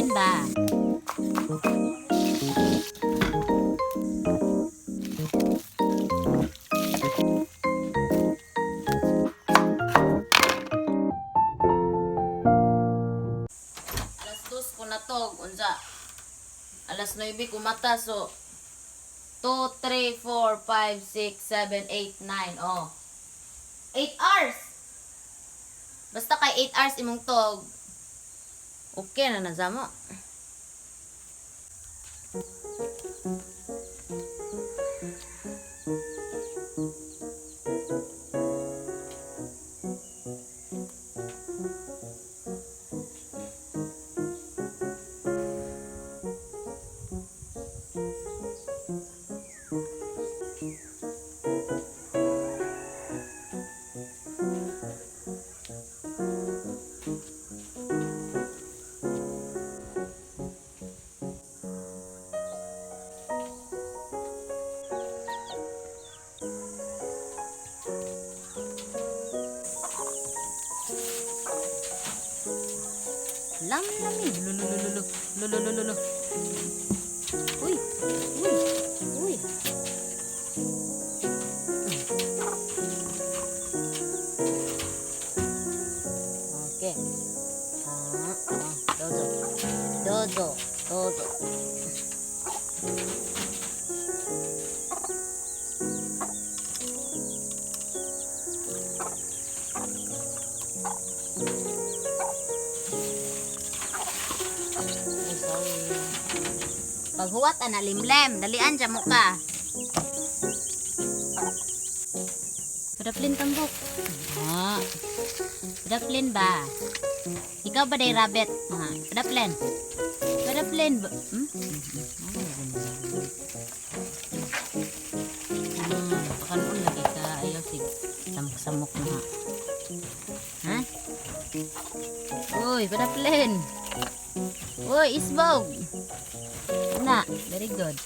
Padaplin ba? Alas 2 ko natog, unsa? Alas 9 ko mata, so 2, 3, 4, 5, 6, 7, 8, 9, oh. 8 hours! Basta kay 8 hours imong tog. Okay na na mo. Lam lami. Lulululu. Lulululu. Uy. Uy. Uy. Okay. Ah, ah. Dozo. Dozo. Dozo. Ay, sorry. Paghuwat ana limlem, dalian dyan mo ka. Padaplin tambok. Ah. Padaplin ba? Ikaw ba day rabbit? Ah, padaplin. Padaplin ba? Hmm? Pakanon lagi ka. Ayaw sig samok-samok na ha. Ha? Uy, padaplin. Uy, isbog. Na, very good.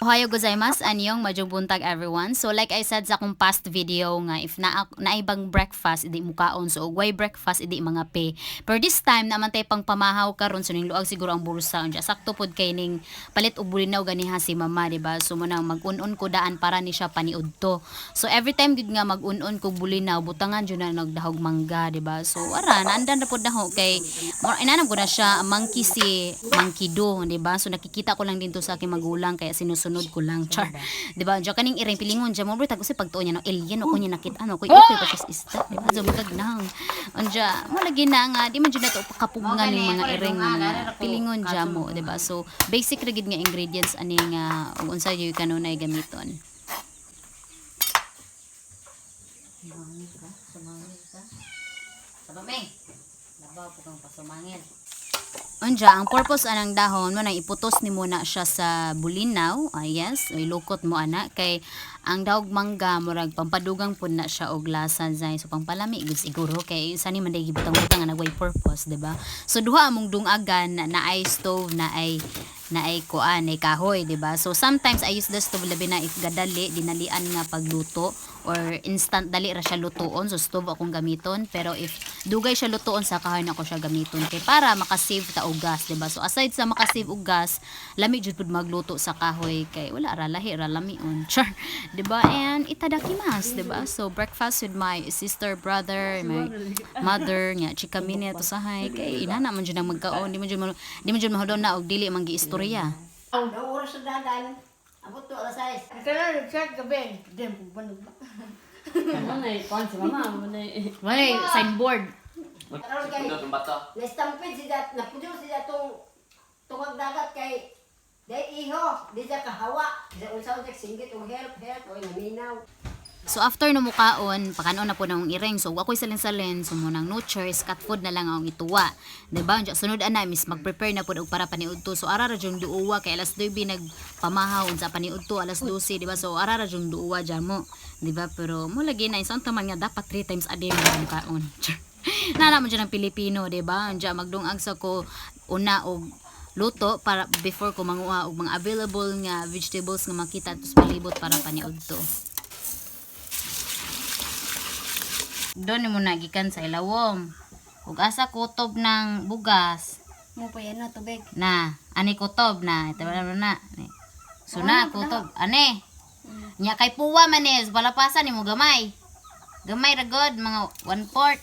Ohayo gozaimasu, anyong madyong buntag everyone. So like I said sa akong past video nga if na naibang breakfast idi mukaon, so og way breakfast idi mga pe. Pero this time naman tay pang pamahaw karon, so ning luag siguro ang bulsa unya. Sakto pod kay ning palit og bulinaw ganiha si mama, di ba? So mo nang mag-un-un ko daan para ni siya paniudto. So every time gid nga mag-un-un ko bulinaw, butangan jud na nagdahog mangga, di ba? So ara naandan ra pod naho kay inanam ko na siya monkey si monkey do, di ba? So nakikita ko lang din to sa aking magulang kaya sinusunod ko lang, char. Di ba? Diyan kaning iring pilingon diyan mo bro tag usay pagtuon niya no alien o kunya nakita ano ko okay pa siya isda, di ba? So magagnang. Anja mo lagi na nga di man jud nato pakapugngan ning mga iring nga mga pilingon diyan mo, di ba? So basic ra gid nga ingredients ani nga ug unsa gyud kanunay gamiton. Sumangil ka, sumangil ka. Sabameng. Labaw po kang pasumangil. Unja, ang purpose anang dahon mo nang iputos nimo na siya sa bulinaw. Ah, yes, ilukot mo ana kay ang dahog mangga murag pampadugang pud na siya og lasa zay. So pampalami gud siguro kay sa ni man day gibutang-butang nga nagway purpose, di ba? So duha among dungagan na naay stove na ay kuan ay kahoy, di ba? So sometimes I use the stove labi na if gadali dinalian nga pagluto or instant dali ra siya lutuon, so stove akong gamiton. Pero if dugay siya lutuon, sa kahoy na ko siya gamiton kay para makasave ta og gas, di ba? So aside sa makasave og gas, lami jud pud magluto sa kahoy kay wala ra lahi ra lamion, char, di ba? And itadakimasu, di ba? So breakfast with my sister, brother, my mother nga chika mini ato sahay kay inana man jud ang magkaon, di man jud mahulon na og dili man giistorya. Ang oras sa dagan. Abot to alas 6. Kaya nag-chat gabi. Hindi, bubanog ba? Manay, kuan si mama, manay. Wala signboard. Karon kay na-stampede si dat, napuyo si datong tungag dagat kay Dahil iho, di siya kahawa. Di siya unsa unsa singgit og help, help, oy naminaw. So after no mukaon, pakanon na po na akong iring. So ako'y salin-salin, so munang no choice, cat food na lang ang ituwa. Diba? Unja, sunod ana, miss mag-prepare na po og para paniudto. So ara ra jung duwa kay alas 9 nagpamahaw unsa paniudto alas 12, diba? So ara ra jung duwa dyan mo. Diba? Pero mo lagi na isang taman nga dapat 3 times a day mo mukaon. Nana mo dyan ang Pilipino, diba? Unja magdungag sa ko una og luto para before ko manguha og mga available nga vegetables nga makita ato sa palibot para paniudto. Doon mo na gikan sa ilawom. Ug asa kutob ng bugas Mo pa yan na tubig. na ani kutob na ito na na. Ni. So na kutob ani. Nya kay puwa man is balapasan nimo gamay. Gamay ra god mga 1/4.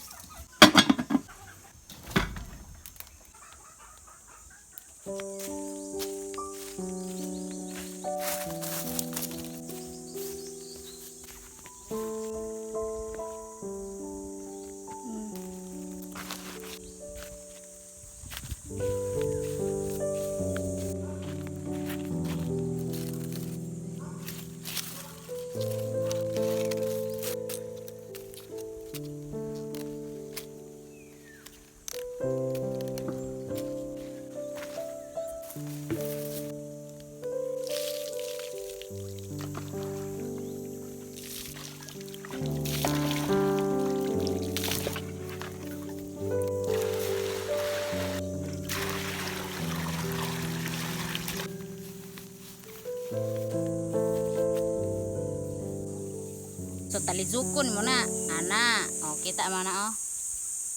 So talizukon mo na ana. Oh, kita mo na oh.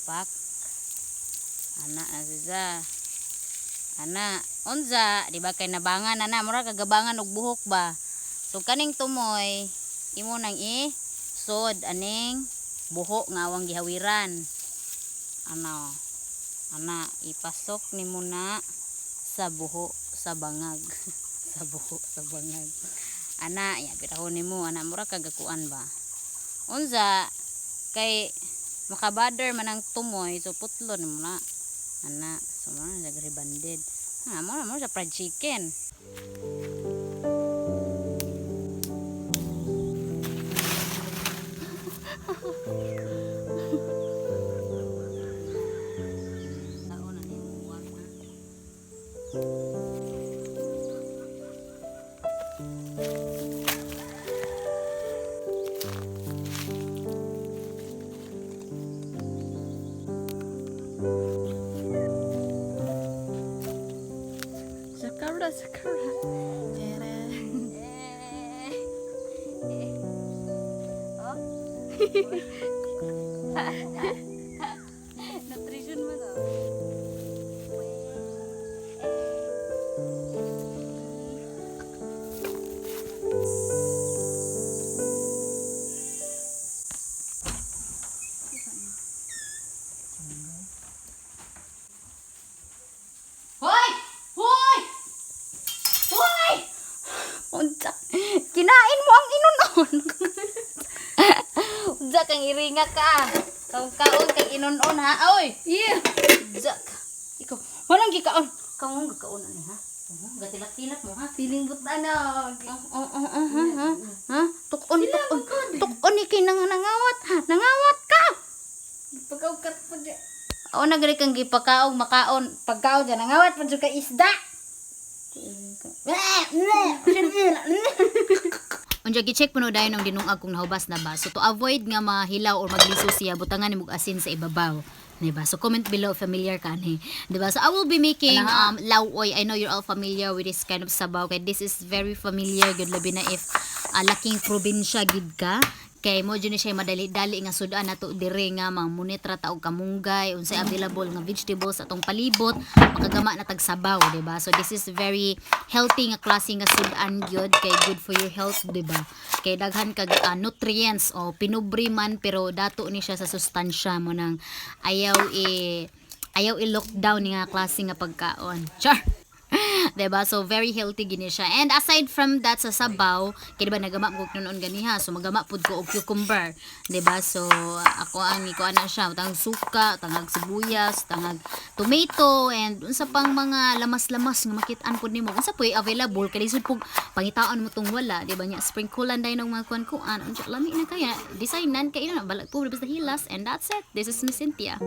Pak. Ana na siya. Ana, unza, di ba kay nabangan ana, mura kagabangan og buhok ba. So kaning tumoy imo nang i sod aning buho nga awang gihawiran. Ano? Ana, ipasok nimo na sa buho sa bangag. Sa buho sa bangag. Ana, ya pirahon nimo ana mura kagakuan ba. Unza kay makabader man ang tumoy so putlo nimo na. Ana, so mo na rebanded. Ha, mo na mo sa fried chicken. Taon na nimo warm na. Sakura, sakura. Tere. Oh. Nutrition mo to. Hoy! Hoy! Hoy! Unsa? Kinain mo ang inunon. Unsa kang iringa ka. Kaon kaon kang inunon ha. Oy. Yeah. Unsa ka. Ikaw, walang gikaon. Kaon gikaon ani ha. Oh, gatilak-tilak mo ha. Feeling but ano. Oh, oh, ha, ha. Ha? Tukon, tukon. Tukon ni kay nang nangawat. Ha, nangawat ka. Pagkaukat po dyan. Ako na gani kang gipakaog makaon. Pagkaon dyan nangawat pa jud ka isda. Unja gi-check puno dayon ang dinungag kung nahubas na ba. So to avoid nga mahilaw or magliso siya, butangan nimo og asin sa ibabaw. Diba? So comment below if familiar ka ani. Diba? So I will be making lauoy. I know you're all familiar with this kind of sabaw kay this is very familiar gud labi na if laking probinsya gid ka kay mo jud ni siya madali-dali nga sudan nato dire nga mga munitra ta og kamunggay unsay available nga vegetables atong palibot makagama na tag sabaw, diba? So this is very healthy nga klase nga sudan gyud kay good for your health, diba? Kay daghan kag nutrients o pinubre man pero dato ni siya sa sustansya mo nang ayaw i lockdown ni nga klase nga pagkaon. Char. 'Di ba? So very healthy gini siya. And aside from that sa sabaw, kay diba nagama ko noon ganiha. So magama pud ko og cucumber, 'di ba? So ako ang ikuan na siya, tangag suka, tangag sibuyas, tangag tomato and unsa pang mga lamas-lamas nga makit-an pud nimo. Unsa po'y available kay lisod pug pangitaon mo tong wala, 'di ba nya? Sprinklean dayon og mga kuan-kuan. Unsa lami na kaya designan kay na balag po basta hilas and that's it. This is Miss Cynthia.